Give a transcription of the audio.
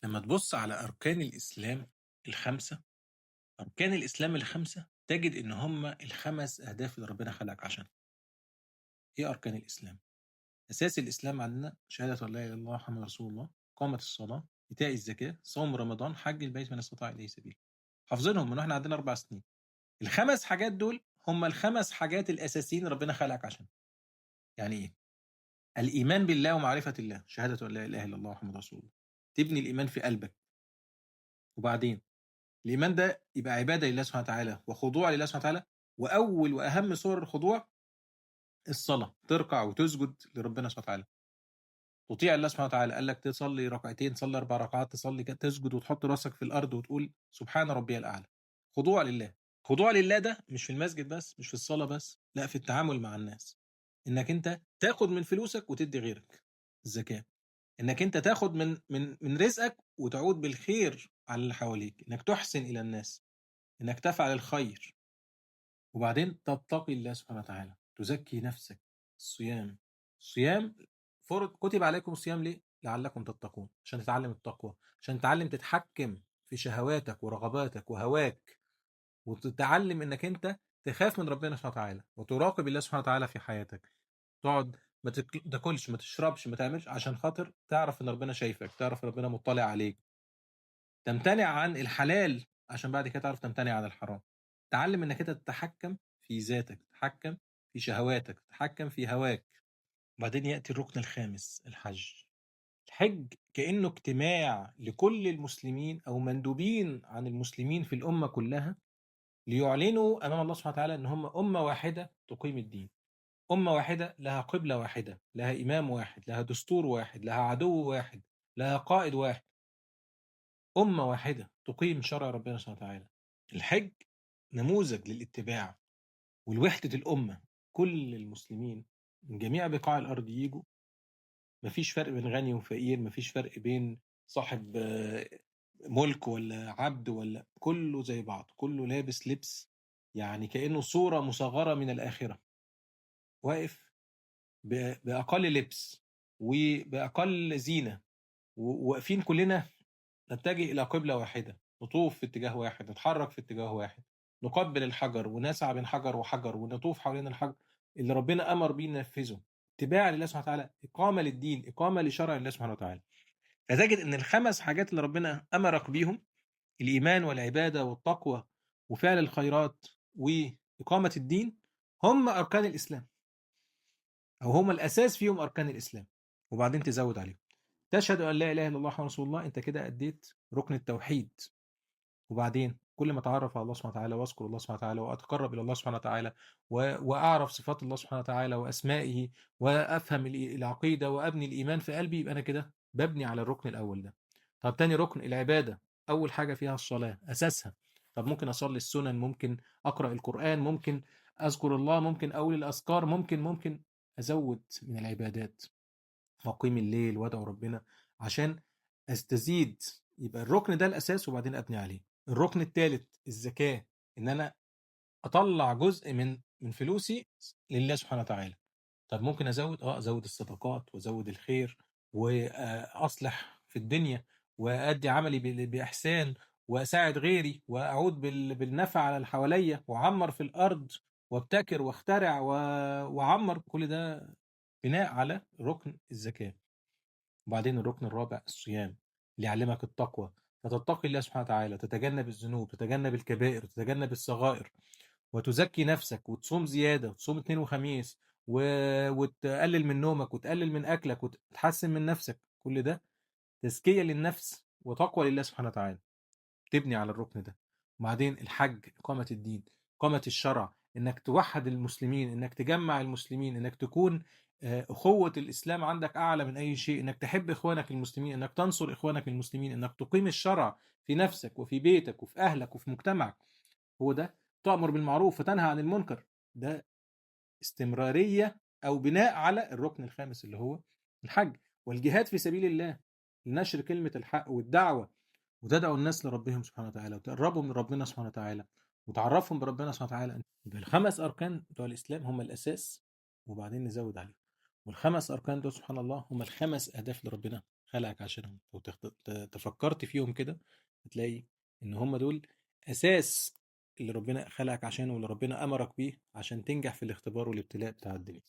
لما تبص على أركان الإسلام الخمسة، أركان الإسلام الخمسة تجد إن هم الخمس أهداف اللي ربنا خلقك عشانها. إيه أركان الإسلام؟ أساس الإسلام عندنا شهادة أن لا إله إلا الله محمد رسول الله، إقامة الصلاة، إيتاء الزكاة، صوم رمضان، حج البيت من استطاع إليه سبيل. حافظينهم من وإحنا عندنا 4 سنين. الخمس حاجات دول هم الخمس حاجات الأساسيين ربنا خلقك عشانها. يعني إيه؟ الإيمان بالله ومعرفة الله، شهادة أن لا إله إلا الله محمد رسول الله، تبني الإيمان في قلبك. وبعدين الإيمان ده يبقى عبادة لله سبحانه وتعالى وخضوع لله سبحانه وتعالى، وأول وأهم صور الخضوع الصلاة، تركع وتسجد لربنا سبحانه وتعالى، تطيع الله سبحانه وتعالى. قال لك تصلي ركعتين، تصلي 4 ركعات، تصلي كده، تسجد وتحط راسك في الأرض وتقول سبحان ربي الأعلى. خضوع لله. خضوع لله ده مش في المسجد بس، مش في الصلاة بس، لا، في التعامل مع الناس، إنك أنت تاخد من فلوسك وتدي غيرك، الزكاة، إنك أنت تاخد من من من رزقك وتعود بالخير على اللي حواليك، إنك تحسن إلى الناس، إنك تفعل الخير. وبعدين تتقي الله سبحانه وتعالى، تزكي نفسك. الصيام، الصيام فرض، كتب عليكم الصيام ليه؟ لعلكم تتقون، عشان تتعلم التقوى، عشان تتعلم تتحكم في شهواتك ورغباتك وهواك، وتتعلم انك انت تخاف من ربنا سبحانه وتعالى وتراقب الله سبحانه وتعالى في حياتك. تقعد ما تاكلش، ما تشربش، ما تعملش، عشان خاطر تعرف ان ربنا شايفك، تعرف ان ربنا مطلع عليك. تمتنع عن الحلال عشان بعد كده تعرف تمتنع عن الحرام. تعلم انك انت تتحكم في ذاتك، تتحكم في شهواتك، تتحكم في هواك. وبعدين يأتي الركن الخامس، الحج. الحج كأنه اجتماع لكل المسلمين أو مندوبين عن المسلمين في الأمة كلها، ليعلنوا أمام الله سبحانه وتعالى إن هم أمة واحدة تقيم الدين، أمة واحدة لها قبلة واحدة، لها إمام واحد، لها دستور واحد، لها عدو واحد، لها قائد واحد، أمة واحدة تقيم شرع ربنا سبحانه وتعالى. الحج نموذج للاتباع والوحدة الأمة، كل المسلمين من جميع بقاع الأرض يجوا، مفيش فرق بين غني وفقير، مفيش فرق بين صاحب ملك ولا عبد، ولا كله زي بعض، كله لابس لبس يعني كأنه صورة مصغرة من الآخرة، واقف بأقل لبس وبأقل زينة، وواقفين كلنا نتجه إلى قبلة واحدة، نطوف في اتجاه واحد، نتحرك في اتجاه واحد، نقبل الحجر ونسعى بين حجر وحجر ونطوف حوالين الحجر اللي ربنا أمر بيه ننفذه. اتباع لله سبحانه وتعالى، إقامة للدين، إقامة لشرع الله سبحانه وتعالى. فتجد إن الخمس حاجات اللي ربنا أمرك بيهم، الإيمان والعبادة والتقوى وفعل الخيرات وإقامة الدين، هم أركان الإسلام، أو هم الأساس فيهم أركان الإسلام. وبعدين تزود عليهم تشهد أن لا إله إلا الله محمد رسول الله، أنت كده أديت ركن التوحيد. وبعدين كل ما أتعرف على الله سبحانه وتعالى وأذكر الله سبحانه وتعالى وأتقرب إلى الله سبحانه وتعالى وأعرف صفات الله سبحانه وتعالى وأسمائه وأفهم العقيدة وأبني الإيمان في قلبي، يبقى أنا كده ببني على الركن الأول ده. طب تاني ركن العبادة، أول حاجة فيها الصلاة أساسها. طب ممكن أصلي السنن، ممكن أقرأ القرآن، ممكن أذكر الله، ممكن أقول الأذكار، ممكن أزود من العبادات وأقيم الليل وأدعو ربنا عشان أستزيد. يبقى الركن ده الأساس وبعدين أبني عليه. الركن الثالث الزكاة، إن أنا أطلع جزء من فلوسي لله سبحانه وتعالى. طب ممكن أزود، أزود الصدقات وأزود الخير وأصلح في الدنيا وأدي عملي بإحسان وأساعد غيري وأعود بالنفع على اللي حواليا وأعمر في الأرض وابتكر واخترع وأعمر. كل ده بناء على ركن الزكاة. وبعدين الركن الرابع الصيام، اللي يعلمك التقوى، فتتقي الله سبحانه وتعالى، تتجنب الذنوب، تتجنب الكبائر، تتجنب الصغائر، وتزكي نفسك وتصوم زيادة، وتصوم 2 وخميس، وتقلل من نومك وتقلل من أكلك وتحسن من نفسك. كل ده تزكية للنفس وتقوى لله سبحانه وتعالى، تبني على الركن ده. وبعدين الحج، إقامة الدين، إقامة الشرع، إنك توحد المسلمين، إنك تجمع المسلمين، إنك تكون أخوة الإسلام عندك أعلى من أي شيء، إنك تحب إخوانك المسلمين، إنك تنصر إخوانك المسلمين، إنك تقيم الشرع في نفسك وفي بيتك وفي أهلك وفي مجتمعك. هو ده تأمر بالمعروف وتنهى عن المنكر. ده استمرارية أو بناء على الركن الخامس اللي هو الحج. والجهاد في سبيل الله، لنشر كلمة الحق والدعوة، وتدعو الناس لربهم سبحانه وتعالى، وتقربهم من ربنا سبحانه وتعالى، وتعرفهم بربنا سبحانه وتعالى. يبقى الخمس أركان بتوع الإسلام هم الأساس، وبعدين نزود عليهم. والخمس أركان دول سبحان الله هم الخمس أهداف اللي ربنا خلقك عشانهم. لو تفكرت فيهم كده هتلاقي إن هم دول أساس اللي ربنا خلقك عشانه، واللي ربنا أمرك بيه عشان تنجح في الاختبار والابتلاء بتاع الدنيا.